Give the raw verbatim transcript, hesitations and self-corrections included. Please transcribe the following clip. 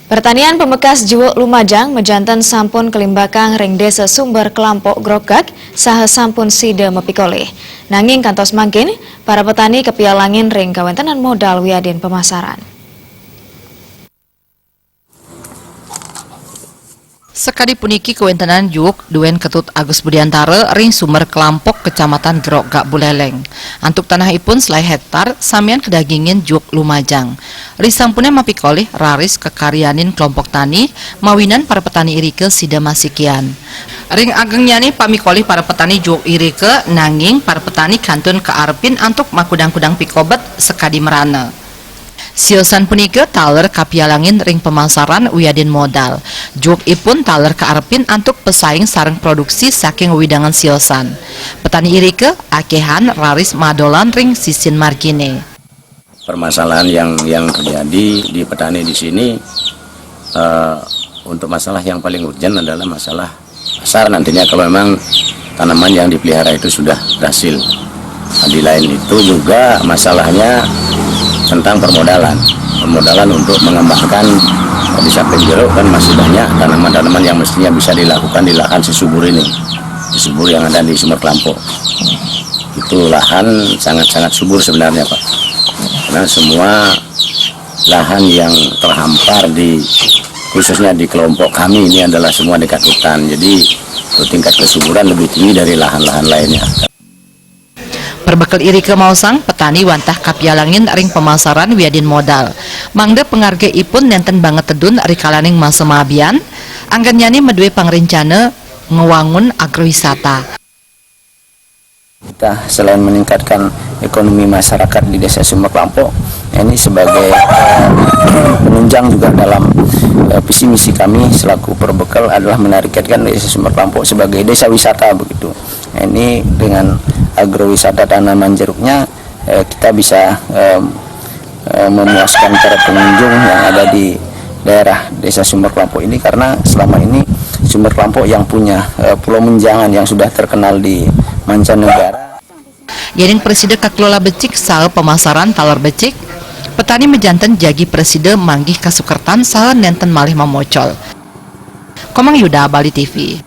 Pertanian pamekas Juuk Lumajang majanten sampun kalimbakang ring Desa Sumber Kelampok Grogag saha sampun sida mapikolih. Nanging kantos mangkin, para petani kapialangin ring kawentenan modal wiadin pemasaran. Sakadi puniki kawentenan Juuk Duen Ketut Agus Budiantara ring Sumber Kelampok, Kecamatan Grogag Buleleng. Antuk tanahipun selaé hektar, samian kadagingin Juuk Lumajang. Risampuné mapikolih raris kakaryanin kelompok tani, mawinan para petani irika sida masikian. Ring agengnyané pamikolih para petani Juuk irika, nanging para petani kantun kaarepin antuk makudang-kudang pikobet sakadi mrana. Siosan punika taler kapialangin ring pemasaran wiadin modal. Juukipun taler kaarepin antuk pesaing sareng produksi saking wewidangan siosan. Petani irika akéhan raris madolan ring sisin marginé. Permasalahan yang yang terjadi di petani di sini, eh, untuk masalah yang paling urgen adalah masalah pasar nantinya kalau memang tanaman yang dipelihara itu sudah berhasil. Nah, di lain itu juga masalahnya tentang permodalan. Permodalan untuk mengembangkan, di samping jeruk kan masih banyak tanaman-tanaman yang mestinya bisa dilakukan di lahan sesubur ini, di subur yang ada di Sumber Kelampok. Itu lahan sangat-sangat subur sebenarnya, Pak. Karena semua lahan yang terhampar di, khususnya di kelompok kami, ini adalah semua dekat hutan. Jadi tingkat kesuburan lebih tinggi dari lahan-lahan lainnya. Perbekel irika maosang, petani wantah kapialangin ring pemasaran wiadin modal. Mangda pangargipun nénten banget tedun rikalaning masa maabian, anggannyané madué pangrencana ngwangun agrowisata. Kita selain meningkatkan ekonomi masyarakat di Desa Sumber Kelampok, ini sebagai, eh, penunjang juga dalam, eh, visi misi kami selaku perbekel adalah menargetkan Desa Sumber Kelampok sebagai desa wisata begitu. Ini dengan agrowisata tanaman jeruknya, eh, kita bisa, eh, eh, memuaskan para pengunjung yang ada di daerah Desa Sumber Kelampok ini, karena selama ini Sumber Kelampok yang punya, eh, Pulau Menjangan yang sudah terkenal di mancanegara. Yéning prasida kakelola becik saha pemasaran taler becik, petani majanten jagi prasida manggih kasukertan saha nénten malih mamocol. Komang Yuda, Bali T V.